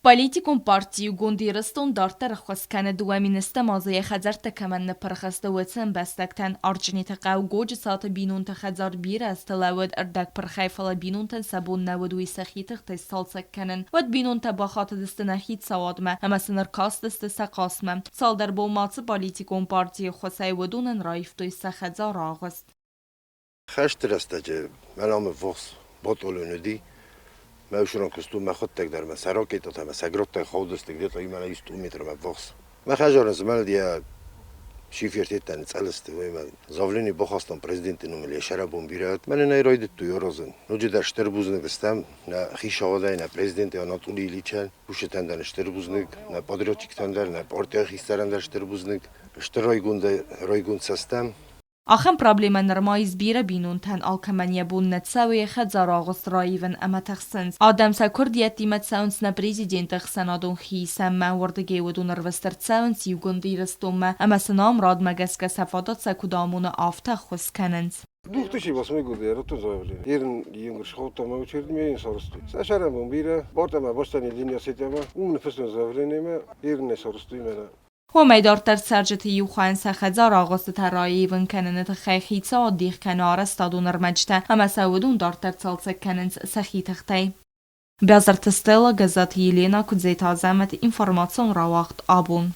Политикон парти Иугонд Ирыстон дарддӕр ӕххуыс кӕны 2007 азы йӕ хӕдзӕрттӕ кӕмӕн ныппырх сты, уыцы ӕмбӕстӕгтӕн. Арчънеты хъӕу Годжыцаты бинонты хӕдзар бирӕ азты лӕууыд ӕрдӕгпырхӕй, фӕлӕ бинонтӕн сӕ бон нӕ уыд уый сӕхи тыхтӕй сцалцӕг кӕнын. Уӕд бинонтӕ бахатыдысты нӕ хицауадмӕ ӕмӕ сын ӕркастысты сӕ хъасмӕ. Цалдӕр бонмӕ ацы политикон партийы ӕххуысӕй уыдонӕн раивтой сӕ хӕдзары агъуыст. Хӕсты рӕстӕджы мӕн ам ӕввахс батальон уыди. Мӕ усрон куыстон мӕхуыдтӕг дӕр мӕ сӕ ракетӕтӕ мӕ сӕ гроттӕ хаудысты где-то именно 100 метрмӕ ӕввахс. Мӕ хӕдзары змӕлд йӕ шифертеттӕ ныцъӕлысты, уый мӕ заявление бахастам президенты номыл йӕ сӕрӕбон бирӕ уыд. Мӕнӕн ӕй райдыдтой аразын. Ноджыдӕр стыр бузныг стӕм нӕ хицауадӕй, нӕ президент Анатолий Ильичӕн, кусджытӕн дӕр стыр бузныг, нӕ подрядчиктӕн дӕр, нӕ партийы хистӕрӕн дӕр стыр бузныг. Стыр райгондӕй райгонд сӕ стӕм. Ахӕм проблемӕ нырма ис бирӕ бинонтӕн, алкӕмӕн йӕ бон нӕ цӕуы йӕ хӕдзары агъуыст раивын ӕмӕ тыхсынц. Адӕм сӕ куырдиӕттимӕ цӕуынц нӕ президенты ӕхсӕнадон хиисӕнмӕ, уырдыгӕй уыдон ӕрвыст ӕрцӕуынц Иугонд Ирыстонмӕ ӕмӕ сын ам радмӕ гӕсгӕ сӕ фадат сӕ куыд амоны, афтӕ ӕххуыс кӕнынц. 2008 годы я заявление. Ерын енгір шығуттама очередьме сарысты. Сәшәрәм бирә, бартама баштан линия сетяма, умны фысны заявлениеме, еріне сарысты мена. Уымӕй дарддӕр цӕрджыты иу хайӕн сӕ хӕдзар агъуыстытӕ раивын кӕныны тыххӕй хицауад дих кӕны арӕзтадон ӕрмӕджытӕ ӕмӕ сӕ уыдон дарддӕр цалцӕг кӕнынц сӕхи тыхтӕй. Бязырты Стелла, Гӕззаты Елена, Куыдзеты Азӕмӕт, информацион рауагъд абон.